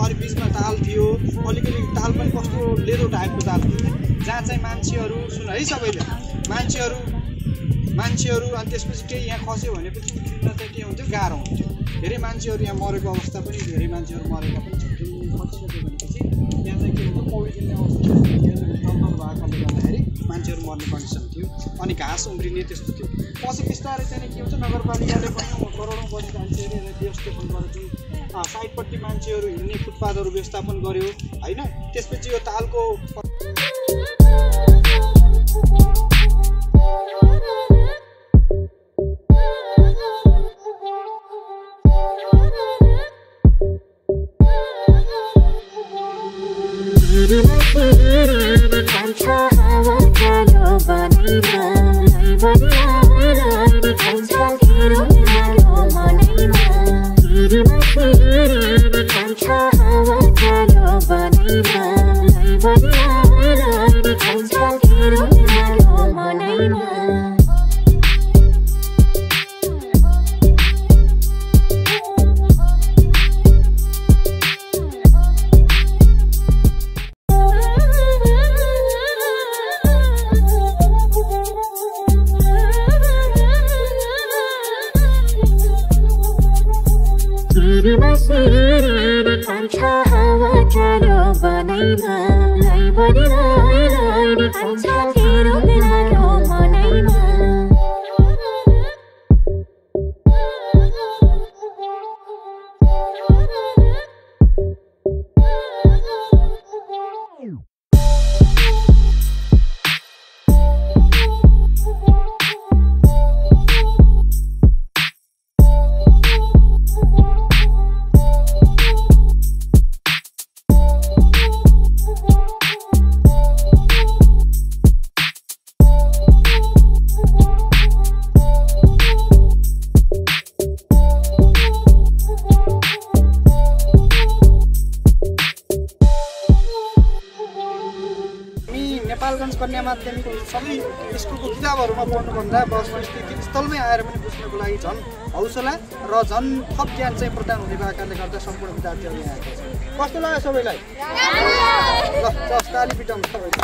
अनि बीचमा ताल थियो अलिकति ताल पनि कस्तो लेरो टाइपको ताल थियो जहाँ चाहिँ मान्छेहरू सुन है सबैले मान्छेहरू अनि त्यसपछि केही यहाँ खस्यो भने पनि उठ्न चाहिँ के हुन्थ्यो गाह्रो हुन्थ्यो धेरै मान्छेहरू यहाँ मरेको अवस्था पनि धेरै मान्छेहरू मरेका पनि खसिसक्यो भनेपछि यहाँ चाहिँ के हुन्छ पौडी खेल्ने अवस्था टम्बल भएकोले गर्दाखेरि मान्छेहरू मर्ने कन्डिसन थियो अनि घाँस उम्रिने त्यस्तो थियो पछि बिस्तारै चाहिँ के हुन्छ नगरपालिकाले पनि करोडौँ बढी मान्छेहरू व्यवस्थापन गरेको साइडपट्टि मान्छेहरू हिँड्ने फुटपाथहरू व्यवस्थापन गर्यो हैन त्यसपछि यो तालको नेपालगञ्ज कन्या माध्यमिक सबै स्कुलको किताबहरूमा पढ्नुभन्दा वस्तुस्थिति स्थलमै आएर पनि बुझ्नको लागि झन् हौसला र झन् थप ज्ञान चाहिँ प्रदान हुने भएकाले गर्दा सम्पूर्ण विद्यार्थीहरू यहाँ आएका छन् कस्तो लाग्यो सबैलाई ल ताली पिटाउँ सबैलाई